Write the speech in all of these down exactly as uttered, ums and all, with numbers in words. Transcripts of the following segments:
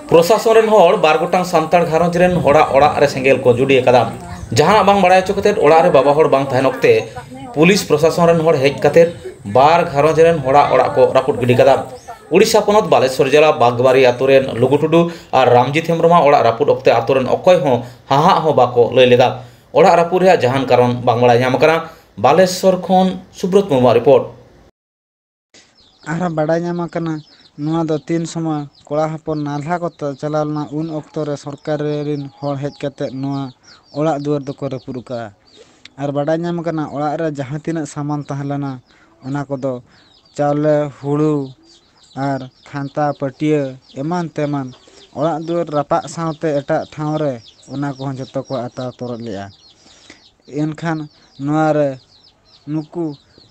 ᱯᱨᱚᱥᱟᱥᱚᱱ ᱨᱮᱱ ᱦᱚᱲ ᱵᱟᱨ ᱜᱚᱴᱟᱝ ᱥᱟᱱᱛᱟᱲ ᱜᱷᱟᱨᱚᱸᱡᱽ ᱨᱮᱱ ᱦᱚᱲᱟᱜ ᱚᱲᱟᱜ ᱨᱮ ᱥᱮᱸᱜᱮᱞ ᱠᱚ ᱡᱩᱰᱤ ᱟᱠᱟᱫᱟ᱾ ᱡᱟᱦᱟᱱᱟᱜ ᱵᱟᱝ ᱵᱟᱲᱟᱭ ᱦᱚᱪᱚ ᱠᱟᱛᱮ ᱚᱲᱟᱜ ᱨᱮ ᱵᱟᱵᱟ ᱦᱚᱲ ᱵᱟᱝ ᱛᱟᱦᱮᱱ ᱚᱠᱛᱮ ᱯᱩᱞᱤᱥ ᱯᱨᱚᱥᱟᱥᱚᱱ ᱨᱮᱱ ᱦᱚᱲ ᱦᱮᱡ ᱠᱟᱛᱮ ᱵᱟᱨ ᱜᱷᱟᱨᱚᱸᱡᱽ ᱨᱮᱱ ᱦᱚᱲᱟᱜ ᱚᱲᱟᱜ ᱠᱚ ᱨᱟᱹᱯᱩᱫ ᱜᱤᱰᱤ ᱠᱟᱫᱟ᱾ ᱩᱲᱤᱥᱥᱟ ᱯᱚᱱᱚᱛ ᱵᱟᱞᱮᱥᱚᱨ ᱡᱮᱞᱟ ᱵᱟᱜᱽᱵᱟᱨᱤ ᱟᱛᱳ ᱨᱮᱱ ᱞᱩᱜᱩ ᱴᱩᱰᱩ ᱟᱨ ᱨᱟᱢᱡᱤᱛ ᱦᱮᱢᱵᱨᱚᱢᱟᱜ ᱚᱲᱟᱜ ᱨᱟᱹᱯᱩᱫ ᱚᱠᱛᱮ ᱟᱛᱳ ᱨᱮᱱ ᱚᱠᱚᱭ ᱦᱚᱸ ᱦᱟᱦᱟᱜ ᱦᱚᱸ ᱵᱟᱠᱚ ᱞᱟᱹᱭ ᱞᱮᱫᱟ᱾ ᱚᱲᱟᱜ ᱨᱟᱹᱯᱩᱫ ᱨᱮᱭᱟᱜ ᱡᱟᱦᱟᱱ ᱠᱟᱨᱚᱱ ᱵᱟᱝ ᱵᱟᱲᱟᱭ ᱧᱟᱢ ᱟᱠᱟᱱᱟ᱾ ᱵᱟᱞᱮᱥᱚᱨ ᱠᱷᱚᱱ ᱥᱩᱵᱨᱚᱛ ᱢᱩᱨᱢᱩᱣᱟᱜ ᱨᱤᱯᱳᱨᱴ᱾ ᱟᱨᱦᱚᱸ ᱵᱟᱰᱟᱭ ᱧᱟᱢ ᱟᱠᱟᱱᱟ, ᱱᱚᱣᱟ ᱫᱚ ᱛᱤᱱ ᱥᱚᱢᱚᱭ ᱠᱚᱲᱟ ᱦᱚᱯᱚᱱ ᱱᱟᱞᱦᱟ ᱠᱚ ᱪᱟᱞᱟᱣ ᱞᱮᱱᱟ, ᱩᱱ ᱚᱠᱛᱚ ᱨᱮ ᱥᱚᱨᱠᱟᱨ ᱨᱮᱱ ᱦᱚᱲ ᱦᱮᱡ ᱠᱟᱛᱮ ᱱᱚᱣᱟ ᱚᱲᱟᱜ ᱫᱩᱣᱟᱹᱨ ᱫᱚᱠᱚ ᱨᱟᱹᱯᱩᱫ ᱟᱠᱟᱫᱼᱟ᱾ ᱟᱨ ᱵᱟᱰᱟᱭ ᱧᱟᱢ ᱟᱠᱟᱱᱟ, ᱚᱲᱟᱜ ᱨᱮ ᱡᱟᱦᱟᱸ ᱛᱤᱱᱟᱹᱜ ᱥᱟᱢᱟᱱ ᱛᱟᱦᱮᱸ ᱞᱮᱱᱟ, ᱚᱱᱟ ᱠᱚᱫᱚ ᱪᱟᱣᱞᱮ, ᱦᱩᱲᱩ ᱟᱨ ᱠᱷᱟᱱᱛᱟ, ᱯᱟᱹᱴᱭᱟᱹ ᱮᱢᱟᱱ ᱛᱮᱢᱟᱱ, ᱚᱲᱟᱜ ᱫᱩᱣᱟᱹᱨ ᱨᱟᱯᱟᱜ ᱥᱟᱶᱛᱮ ᱮᱴᱟᱜ ᱴᱷᱟᱶ ᱨᱮ ᱚᱱᱟ ᱠᱚᱦᱚᱸ ᱡᱚᱛᱚ ᱠᱚ ᱦᱟᱛᱟᱣ ᱛᱚᱨᱚᱡ ᱞᱮᱫᱼᱟ᱾ ᱮᱱᱠᱷᱟᱱ ᱱᱚᱣᱟ ᱨᱮ ᱱᱩᱠᱩ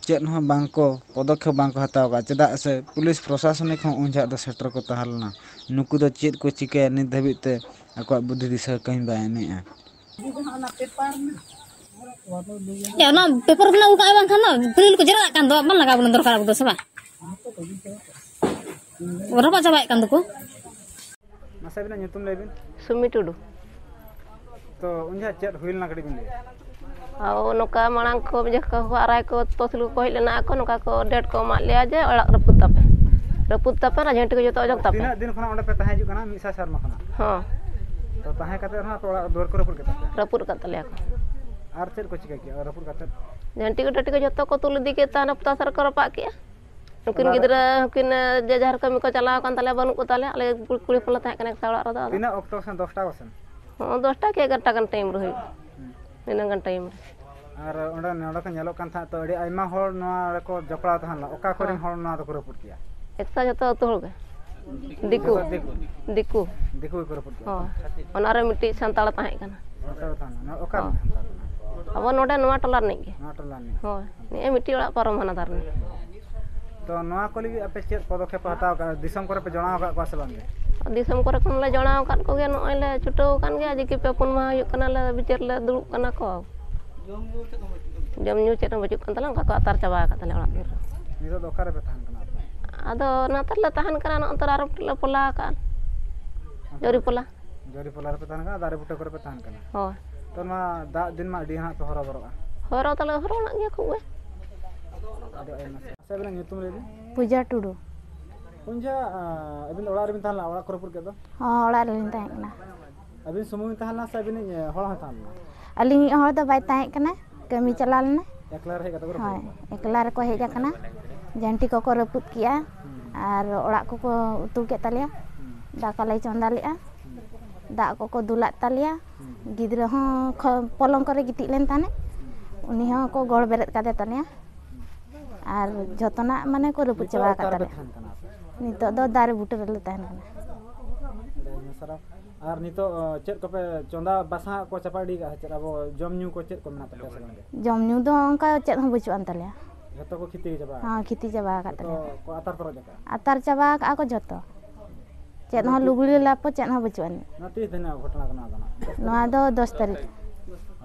ᱪᱮᱫ ᱦᱚᱸ ᱵᱟᱝ ᱠᱚ, ᱯᱚᱫᱚᱠᱷᱮᱯ ᱵᱟᱝ ᱠᱚ ᱦᱟᱛᱟᱣ ᱠᱟᱜᱼᱟ, ᱪᱮᱫᱟᱜ ᱥᱮ ᱯᱩᱞᱤᱥ ᱯᱨᱚᱥᱟᱥᱚᱱᱤᱠ ᱦᱚᱸ ᱩᱱ ᱡᱚᱦᱚᱜ ᱫᱚ ᱥᱮᱴᱮᱨ ᱠᱚ ᱛᱟᱦᱮᱸ ᱞᱮᱱᱟ᱾ ᱱᱩᱠᱩ ᱫᱚ ᱪᱮᱫ ᱠᱚ ᱪᱤᱠᱟᱹᱭᱟ, ᱱᱤᱛ ᱫᱷᱟᱹᱵᱤᱡ ᱛᱮ ᱟᱠᱚᱣᱟᱜ ᱵᱩᱫᱽᱫᱷᱤ ᱫᱤᱥᱟᱹ ᱠᱟᱹᱢᱤ ᱵᱟᱭ ᱮᱢᱮᱫᱼᱟ᱾ ᱮ, ᱚᱱᱟ ᱯᱮᱯᱟᱨ ᱨᱮᱱᱟᱜ ᱩᱱᱟᱹᱜ ᱟᱭ ᱵᱟᱝᱠᱷᱟᱱ ᱫᱚ ᱯᱷᱟᱹᱭᱤᱞ ᱠᱚ ᱡᱮᱨᱮᱫ ᱠᱟᱱ ᱫᱚ ᱵᱟᱝ ᱞᱟᱜᱟᱣ ᱵᱚᱱᱟ ᱫᱚᱨᱠᱟᱨ ᱟᱵᱚ ᱫᱚ, ᱥᱮ ᱵᱟᱝ? ᱨᱚᱯᱚᱜ ᱪᱟᱵᱟᱭᱮᱫ ᱠᱟᱱ ᱫᱚᱠᱚ᱾ ᱢᱟᱥᱮ ᱟᱹᱵᱤᱱᱟᱜ ᱧᱩᱛᱩᱢ ᱞᱟᱹᱭ ᱵᱤᱱ᱾ ᱥᱩᱢᱤ ᱴᱩᱰᱩ᱾ ᱛᱚ ᱩᱱ ᱡᱚᱦᱚᱜ ᱪᱮᱫ ᱦᱩᱭ ᱞᱮᱱᱟ ᱠᱟᱹᱴᱤᱡ ᱵᱤᱱ ᱞᱟᱹᱭᱟ? ᱟᱨ ᱱᱚᱝᱠᱟ ᱢᱟᱲᱟᱝ ᱠᱚ ᱡᱚᱠᱷᱚᱱ ᱠᱚ ᱟᱨᱟᱭ ᱠᱚ ᱛᱚᱥᱞᱩ ᱠᱚ ᱦᱮᱡ ᱞᱮᱱᱟ ᱟᱠᱚ, ᱱᱚᱝᱠᱟ ᱠᱚ ᱰᱮᱴ ᱠᱚ ᱮᱢᱟᱫ ᱞᱮᱭᱟ ᱡᱮ ᱚᱲᱟᱜ ᱨᱟᱹᱯᱩᱫ ᱛᱟᱯᱮ, ᱨᱟᱹᱯᱩᱫ ᱛᱟᱯᱮ, ᱚᱱᱟ ᱡᱷᱟᱹᱱᱴᱤ ᱠᱚ ᱡᱚᱛᱚ ᱚᱪᱚᱜ ᱛᱟᱯᱮ᱾ ᱛᱤᱱᱟᱹᱜ ᱫᱤᱱ ᱠᱷᱚᱱᱟᱜ ᱚᱸᱰᱮ ᱯᱮ ᱛᱟᱦᱮᱸ ᱦᱤᱡᱩᱜ ᱠᱟᱱᱟ ᱢᱤᱫ ᱥᱟᱭ ᱥᱮᱨᱢᱟ ᱠᱷᱚᱱᱟᱜ? ᱦᱚᱸ᱾ ᱛᱚ ᱛᱟᱦᱮᱸ ᱠᱟᱛᱮ ᱨᱮᱦᱚᱸ ᱟᱯᱮ ᱚᱲᱟᱜ ᱫᱩᱣᱟᱹᱨ ᱠᱚ ᱨᱟᱹᱯᱩᱫ ᱠᱮᱫ ᱛᱟᱯᱮᱭᱟ? ᱨᱟᱹᱯᱩᱫ ᱟᱠᱟᱫ ᱛᱟᱞᱮᱭᱟ ᱠᱚ᱾ ᱟᱨ ᱪᱮᱫ ᱠᱚ ᱪᱤᱠᱟᱹ ᱠᱮᱜᱼᱟ ᱨᱟᱹᱯᱩᱫ ᱠᱟᱛᱮ? ᱡᱷᱟᱹᱱᱴᱤ ᱠᱚ ᱴᱟᱹᱴᱤ ᱠᱚ ᱡᱚᱛᱚ ᱠᱚ ᱛᱩᱞ ᱤᱫᱤ ᱠᱮᱫ ᱛᱟᱦᱮᱱᱟ, ᱯᱚᱛᱟᱥ ᱨᱮᱠᱚ ᱨᱟᱯᱟᱜ ᱠᱮᱜᱼᱟ᱾ ᱱᱩᱠᱤᱱ ᱚᱱᱟ ᱨᱮ- ᱜᱤᱫᱽᱨᱟᱹ ᱦᱚᱸᱠᱤᱱ ᱡᱮ ᱡᱟᱦᱟᱸ ᱠᱟᱹᱢᱤ ᱠᱚ ᱪᱟᱞᱟᱣ ᱟᱠᱟᱱ ᱛᱟᱞᱮᱭᱟ, ᱵᱟᱹᱱᱩᱜ ᱠᱚ ᱛᱟᱞᱮᱭᱟ, ᱟᱞᱮ ᱠᱩᱲᱤ ᱠᱩᱲᱤ ᱦᱚᱯᱚᱱ ᱞᱮ ᱛᱟᱦᱮᱸ ᱠᱟᱱᱟ ᱮᱠᱥᱟ ᱚᱲᱟᱜ ᱨᱮᱫᱚ᱾ ᱟᱫᱚ ᱛᱤᱱᱟᱹᱜ ᱚᱠᱛᱚ ᱥᱮᱱ? ᱫᱚᱥᱴᱟ ᱠᱚ ᱥᱮᱱ? ᱦᱚᱸ, ᱫᱚᱥᱴᱟ ᱠᱤ ᱮᱜᱟᱨᱚᱴᱟ ᱜᱟᱱ ᱴᱟᱭᱤᱢ ᱨᱮ ᱦᱩᱭᱩᱜᱼᱟ, ᱤᱱᱟᱹ ᱜᱟᱱ ᱴᱟᱭᱤᱢ ᱨᱮ᱾ ᱟᱨ ᱚᱸᱰᱮ ᱱᱚᱰᱮ ᱠᱚ ᱧᱮᱞᱚᱜ ᱠᱟᱱ ᱛᱟᱦᱮᱸᱫ ᱛᱚ, ᱟᱹᱰᱤ ᱟᱭᱢᱟ ᱦᱚᱲ ᱱᱚᱣᱟ ᱨᱮᱠᱚ ᱡᱚᱯᱲᱟᱣ ᱛᱟᱦᱮᱸ ᱞᱮᱱᱟ᱾ ᱚᱠᱟ ᱠᱚᱨᱮᱱ ᱦᱚᱲ ᱱᱚᱣᱟ ᱫᱚᱠᱚ ᱨᱟᱹᱯᱩᱫ ᱠᱮᱜᱼᱟ? ᱮᱠᱥᱟ ᱡᱚᱛᱚ ᱟᱹᱛᱩ ᱦᱚᱲ ᱜᱮ᱾ ᱫᱤᱠᱩ᱾ ᱡᱚᱛᱚ ᱫᱤᱠᱩ? ᱫᱤᱠᱩ᱾ ᱫᱤᱠᱩ ᱜᱮᱠᱚ ᱨᱟᱹᱯᱩᱫ ᱠᱮᱜᱼᱟ? ᱦᱳᱭ᱾ ᱚᱱᱟ ᱨᱮ ᱢᱤᱫᱴᱤᱡ ᱥᱟᱱᱛᱟᱲ ᱛᱟᱦᱮᱸ ᱠᱟᱱᱟ᱾ ᱥᱟᱱᱛᱟᱲ ᱛᱟᱦᱮᱸ ᱞᱮᱱᱟ᱾ ᱚᱠᱟ ᱦᱚᱸ᱾ ᱨᱮᱱ ᱥᱟᱱᱛᱟᱲ ᱠᱟᱱᱟ? ᱟᱵᱚ ᱱᱚᱰᱮ ᱱᱚᱣᱟ ᱴᱚᱞᱟ ᱨᱤᱱᱤᱡ ᱜᱮ᱾ ᱱᱚᱣᱟ ᱴᱚᱞᱟ ᱨᱤᱱᱤᱡ? ᱦᱳᱭ᱾ ᱱᱤᱭᱟᱹ ᱢᱤᱫᱴᱤᱡ ᱚᱲᱟᱜ ᱯᱟᱨᱚᱢ ᱦᱟᱱᱟ ᱫᱷᱟᱨ ᱨᱤᱱᱤᱡ᱾ ᱛᱚ ᱱᱚᱣᱟ ᱠᱚ ᱞᱟᱹᱜᱤᱫ ᱟᱯᱮ ᱪᱮᱫ ᱯᱚᱫᱚᱠᱷᱮᱯ ᱯᱮ ᱦᱟᱛᱟᱣ ᱠᱟᱜᱼᱟ? ᱫᱤᱥᱚᱢ ᱠᱚᱨᱮ ᱯᱮ ᱡᱟᱱᱟᱣ ᱟᱠᱟᱫ ᱠᱚᱣᱟ ᱥᱮ ᱵᱟᱝ ᱜᱮ? ᱫᱤᱥᱚᱢ ᱠᱚᱨᱮ ᱠᱷᱚᱱ ᱞᱮ ᱡᱟᱱᱟᱣ ᱟᱠᱟᱫ ᱠᱚᱜᱮᱭᱟ, ᱱᱚᱜᱼᱚᱭ ᱞᱮ ᱪᱷᱩᱴᱟᱹᱣ ᱟᱠᱟᱱ ᱜᱮᱭᱟ᱾ ᱟᱡ ᱜᱮ ᱯᱮ ᱯᱩᱱ ᱢᱟᱦᱟ ᱦᱩᱭᱩᱜ ᱠᱟᱱᱟ ᱞᱮ ᱵᱤᱪᱟᱹᱨ ᱞᱮ ᱫᱩᱲᱩᱵ ᱠᱟᱱᱟ ᱠᱚ᱾ ᱡᱚᱢ ᱧᱩ ᱪᱮᱫ ᱦᱚᱸ ᱵᱟᱹᱪᱩᱜ ᱠᱟᱱ ᱛᱟᱞᱮᱭᱟ, ᱚᱱᱠᱟ ᱠᱚ ᱟᱛᱟᱨ ᱪᱟᱵᱟ ᱟᱠᱟᱫ ᱛᱟᱞᱮᱭᱟ ᱚᱲᱟᱜ ᱫᱩᱣᱟᱹᱨ᱾ ᱱᱤᱛᱚᱜ ᱫᱚ ᱚᱠᱟ ᱨᱮᱯᱮ ᱛᱟᱦᱮᱱ ᱠᱟᱱᱟ ᱟᱯᱮ? ᱟᱫᱚ ᱚᱱᱟ ᱛᱮᱞᱮ ᱛᱟᱦᱮᱱ ᱠᱟᱱᱟ, ᱱᱚᱜᱼᱚ ᱱᱚᱛᱮ ᱟᱨᱚ ᱞᱮ ᱯᱚᱞᱟ ᱟᱠᱟᱫᱼᱟ᱾ ᱡᱚᱨᱤᱯᱚᱞᱟ᱾ ᱡᱚᱨᱤᱯᱚᱞᱟ ᱨᱮᱯᱮ ᱛᱟᱦᱮᱱ ᱠᱟᱱᱟ, ᱫᱟᱨᱮ ᱵᱩᱴᱟᱹ ᱠᱚᱨᱮ ᱯᱮ ᱛᱟᱦᱮᱱ ᱠᱟᱱᱟ? ᱦᱳᱭ᱾ ᱛᱚ, ᱱᱚᱣᱟ ᱫᱟᱜ ᱫᱤᱱ ᱢᱟ ᱟᱹᱰᱤ ᱦᱟᱸᱜ ᱯᱮ ᱦᱚᱨᱚᱵᱚᱨᱚᱜᱼᱟ᱾ ᱦᱚᱨᱚ ᱫᱚᱞᱮ ᱦᱚᱨᱚ ᱞᱮᱱ ᱜᱮᱭᱟ ᱠᱷᱩᱵ ᱜᱮ᱾ ᱟᱹᱰᱤ ᱟᱭᱢᱟ ᱥᱟᱨᱦᱟᱣ᱾ ᱟᱪᱪᱷᱟ, ᱟᱵᱤᱱᱟᱜ ᱧᱩᱛᱩᱢ ᱞᱟᱹᱭ ᱵᱤᱱ? ᱯᱩᱡᱟ ᱴᱩᱰᱩ᱾ ᱯᱩᱡᱟ, ᱟᱹᱵᱤᱱ ᱫᱚ ᱚᱲᱟᱜ ᱨᱮᱵᱤᱱ ᱛᱟᱦᱮᱸ ᱞᱮᱱᱟ, ᱚᱲᱟᱜ ᱠᱚ ᱨᱟᱹᱯᱩᱫ ᱠᱮᱫ ᱫᱚ? ᱦᱚᱸ, ᱚᱲᱟᱜ ᱨᱮᱞᱤᱧ ᱛᱟᱦᱮᱸ ᱠᱟᱱᱟ᱾ ᱟᱹᱵᱤᱱ ᱥᱩᱢᱩᱝ ᱵᱤᱱ ᱛᱟᱦᱮᱸ ᱞᱮᱱᱟ ᱥᱮ ᱟᱹᱵᱤᱱᱤᱡ, ᱮ, ᱦᱚᱲ ᱦᱚᱸᱭ ᱛᱟᱦᱮᱸ ᱞᱮᱱᱟ? ᱟᱹᱞᱤᱧᱤᱡ ᱦᱚᱲ ᱫᱚ ᱵᱟᱭ ᱛᱟᱦᱮᱸ ᱠᱟᱱᱟ, ᱠᱟᱹᱢᱤ ᱪᱟᱞᱟᱣ ᱞᱮᱱᱟ᱾ ᱮᱠᱞᱟ ᱨᱮ ᱦᱮᱡ ᱠᱟᱛᱮ ᱠᱚ ᱨᱟᱹᱯᱩᱫ ᱦᱳᱭ, ᱠᱮᱫᱟ? ᱮᱠᱞᱟ ᱨᱮᱠᱚ ᱦᱮᱡ ᱟᱠᱟᱱᱟ᱾ ᱡᱷᱟᱹᱱᱴᱤ ᱠᱚᱠᱚ ᱨᱟᱹᱯᱩᱫ ᱠᱮᱜᱼᱟ᱾ ᱦᱩᱸ᱾ ᱟᱨ ᱚᱲᱟᱜ ᱠᱚᱠᱚ ᱩᱛᱩ ᱠᱮᱫ ᱛᱟᱞᱮᱭᱟ᱾ ᱦᱩᱸ᱾ ᱫᱟᱠᱟ ᱞᱮ ᱪᱚᱸᱫᱟ ᱞᱮᱫᱼᱟ᱾ ᱦᱩᱸ᱾ ᱫᱟᱜ ᱠᱚᱠᱚ ᱫᱩᱞᱟᱫ ᱛᱟᱞᱮᱭᱟ᱾ ᱦᱩᱸ᱾ ᱜᱤᱫᱽᱨᱟᱹ ᱦᱚᱸ ᱠᱷᱚ-, ᱯᱚᱞᱚᱝ ᱠᱚᱨᱮ ᱜᱤᱛᱤᱡ ᱞᱮᱱ ᱛᱟᱦᱮᱸᱫ᱾ ᱦᱩᱸ᱾ ᱩᱱᱤ ᱦᱚᱸ ᱠᱚ ᱜᱚᱲ ᱵᱮᱨᱮᱫ ᱠᱟᱫᱮ ᱛᱟᱞᱮᱭᱟ᱾ ᱦᱩᱸ᱾ ᱟᱨ ᱡᱷᱚᱛᱚᱱᱟᱜ ᱢᱟᱱᱮ ᱠᱚ ᱨᱟᱹᱯᱩᱫ ᱱᱤᱛᱚᱜ ᱪᱟᱵᱟ ᱚᱠᱟ ᱟᱠᱟᱫ ᱨᱮᱯᱮ ᱛᱟᱞᱮᱭᱟ᱾ ᱛᱟᱦᱮᱱ ᱠᱟᱱᱟ ᱟᱯᱮ? ᱱᱤᱛᱚᱜ ᱫᱚ ᱫᱟᱨᱮ ᱵᱩᱴᱟᱹ ᱨᱮᱞᱮ ᱛᱟᱦᱮᱱ ᱠᱟᱱᱟ᱾ ᱟᱹᱰᱤ ᱟᱭᱢᱟ ᱥᱟᱨᱦᱟᱣ᱾ ᱟᱨ ᱱᱤᱛᱚᱜ, ᱚ, ᱪᱮᱫ ᱠᱚᱯᱮ ᱪᱚᱸᱫᱟ ᱵᱟᱥᱟᱝ ᱟᱜ ᱠᱚ ᱪᱟᱯᱟ ᱤᱫᱤ ᱠᱟᱜᱼᱟ ᱥᱮ ᱪᱮᱫ? ᱟᱵᱚ ᱡᱚᱢ ᱧᱩ ᱠᱚ ᱪᱮᱫ ᱠᱚ ᱢᱮᱱᱟᱜ ᱛᱟᱯᱮᱭᱟ ᱥᱮ ᱵᱟᱝ? ᱡᱚᱢ ᱧᱩ ᱫᱚ ᱚᱱᱠᱟ ᱪᱮᱫ ᱦᱚᱸ ᱵᱟᱹᱪᱩᱜ ᱟᱱ ᱛᱟᱞᱮᱭᱟ᱾ ᱡᱷᱚᱛᱚ ᱠᱚ ᱠᱷᱤᱛᱤ ᱪᱟᱵᱟ ᱟᱠᱟᱫ ᱦᱚᱸ, ᱛᱟᱞᱮᱭᱟ? ᱠᱷᱤᱛᱤ ᱪᱟᱵᱟ ᱟᱠᱟᱫ ᱡᱷᱚᱛᱚ ᱛᱟᱞᱮᱭᱟ᱾ ᱠᱚ ᱟᱛᱟᱨ ᱛᱚᱨᱚᱡ ᱟᱠᱟᱫᱼᱟ? ᱟᱛᱟᱨ ᱪᱟᱵᱟ ᱟᱠᱟᱫᱼᱟ ᱠᱚ ᱡᱷᱚᱛᱚ᱾ ᱪᱮᱫ ᱦᱚᱸ ᱞᱩᱜᱽᱲᱤ ᱞᱟᱯᱚ ᱪᱮᱫ ᱦᱚᱸ ᱵᱟᱹᱪᱩᱜ ᱟᱹᱱᱤᱡ᱾ ᱱᱚᱣᱟ ᱛᱤᱥ ᱫᱤᱱᱟᱜ ᱜᱷᱚᱴᱚᱱᱟ ᱠᱟᱱᱟ ᱟᱵᱚᱱᱟᱜ? ᱱᱚᱣᱟ ᱫᱚ ᱫᱚᱥ ᱛᱟᱹᱨᱤᱠᱷ᱾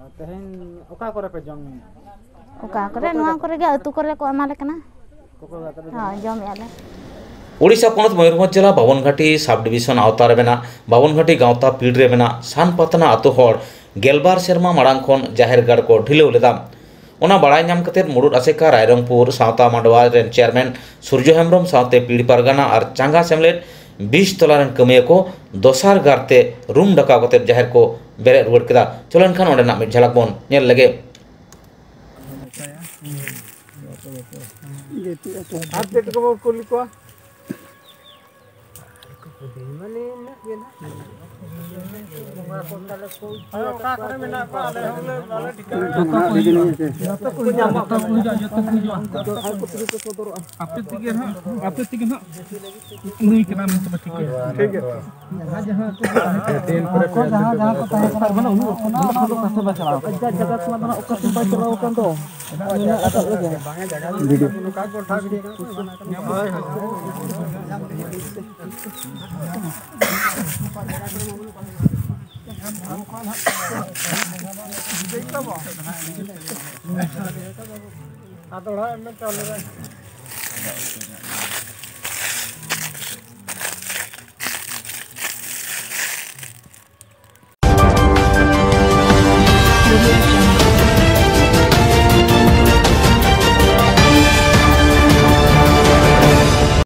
ᱟᱨ ᱛᱮᱦᱮᱧ ᱚᱠᱟ ᱠᱚᱨᱮ ᱯᱮ ᱡᱚᱢ ᱧᱩᱭᱟ? ᱚᱠᱟ ᱠᱚᱨᱮ, ᱱᱚᱣᱟ ᱠᱚᱨᱮ ᱜᱮ ᱟᱹᱛᱩ ᱠᱚᱨᱮ ᱠᱚ ᱮᱢᱟ ᱞᱮ ᱠᱟᱱᱟ᱾ ᱚᱠᱚᱭ ᱠᱚ ᱟᱯᱮ ᱯᱮ ᱡᱚᱢ ᱦᱳᱭ, ᱧᱩᱭᱟ? ᱡᱚᱢᱮᱫᱼᱟ ᱞᱮ᱾ ᱳᱰᱤᱥᱟ ᱯᱚᱱᱚᱛ ᱢᱚᱭᱩᱨᱵᱷᱚᱸᱡᱽ ᱡᱮᱞᱟ ᱵᱟᱵᱚᱱᱜᱷᱟᱴᱤ ᱥᱟᱵ ᱰᱤᱵᱤᱥᱚᱱ ᱟᱣᱛᱟ ᱨᱮ ᱢᱮᱱᱟᱜ ᱵᱟᱵᱚᱱᱜᱷᱟᱴᱤ ᱜᱟᱶᱛᱟ ᱯᱤᱲ ᱨᱮ ᱢᱮᱱᱟᱜ ᱥᱟᱱᱯᱟᱛᱱᱟ ᱟᱹᱛᱩ ᱦᱚᱲ ᱜᱮᱞᱵᱟᱨ ᱥᱮᱨᱢᱟ ᱢᱟᱲᱟᱝ ᱠᱷᱚᱱ ᱡᱟᱦᱮᱨ ᱜᱟᱲ ᱠᱚ ᱰᱷᱤᱞᱟᱹᱣ ᱞᱮᱫᱟ᱾ ᱚᱱᱟ ᱵᱟᱲᱟᱭ ᱧᱟᱢ ᱠᱟᱛᱮ ᱢᱩᱲᱩᱫ ᱟᱥᱮᱠᱟ ᱨᱟᱭᱨᱚᱝᱯᱩᱨ ᱥᱟᱶᱛᱟ ᱢᱟᱰᱣᱟ ᱨᱮᱱ ᱪᱮᱭᱟᱨᱢᱮᱱ ᱥᱩᱨᱡᱚ ᱦᱮᱢᱵᱨᱚᱢ ᱥᱟᱶᱛᱮ ᱯᱤᱲ ᱯᱟᱨᱜᱟᱱᱟ ᱟᱨ ᱪᱟᱸᱜᱟ ᱥᱮᱢᱞᱮᱫ ᱵᱤᱥ ᱛᱚᱞᱟ ᱨᱮᱱ ᱠᱟᱹᱢᱤᱭᱟᱹ ᱠᱚ ᱫᱚᱥᱟᱨ ᱜᱟᱨᱛᱮ ᱨᱩᱢ ᱰᱟᱠᱟᱣ ᱠᱟᱛᱮ ᱡᱟᱦᱮᱨ ᱠᱚ ᱵᱮᱨᱮᱫ ᱨᱩᱣᱟᱹᱲ ᱠᱮᱫᱟ᱾ ᱪᱚᱞᱚ ᱮᱱᱠᱷᱟᱱ ᱚᱸᱰᱮᱱᱟᱜ ᱢᱤᱫ ᱡᱷᱟᱞᱟᱠ ᱵᱚᱱ ᱧᱮᱞ ᱞᱮᱜᱮ᱾ ᱟᱨ ᱪᱮᱫ ᱠᱚᱵᱚ ᱠᱩᱞᱤ ᱠᱚᱣᱟ? ᱦᱳᱭ, ᱚᱠᱟ ᱠᱚᱨᱮ ᱢᱮᱱᱟᱜ ᱠᱚᱣᱟ, ᱟᱞᱮ ᱦᱚᱸᱞᱮ, ᱟᱞᱮ ᱴᱷᱤᱠᱟᱹ ᱡᱚᱛᱚ ᱠᱚ ᱦᱤᱡᱩᱜᱼᱟ, ᱡᱚᱛᱚ ᱠᱚ ᱦᱤᱡᱩᱜᱼᱟ, ᱡᱚᱛᱚ ᱠᱚ ᱦᱤᱡᱩᱜᱼᱟ᱾ ᱟᱯᱮ ᱛᱮᱜᱮ ᱦᱟᱸᱜ, ᱟᱯᱮ ᱛᱮᱜᱮ ᱦᱟᱸᱜ ᱱᱩᱭ ᱠᱟᱱᱟ ᱢᱮᱱᱛᱮ ᱯᱮ ᱴᱷᱤᱠᱟᱹᱭᱟ᱾ ᱴᱷᱤᱠ ᱜᱮᱭᱟ᱾ ᱡᱟᱦᱟᱸ, ᱡᱟᱦᱟᱸ ᱠᱚ ᱛᱟᱦᱮᱸ ᱠᱟᱱᱟ, ᱢᱟᱱᱮ ᱩᱱᱤ ᱚᱠᱟ ᱥᱮᱫ ᱵᱟᱭ ᱪᱟᱞᱟᱣ ᱟᱠᱟᱱ ᱫᱚ᱾ ᱵᱷᱤᱰᱤᱭᱳ᱾ ᱟᱫᱚ ᱚᱲᱟᱜ ᱮᱢ ᱢᱮᱱ ᱪᱟᱣᱞᱮ ᱨᱮ᱾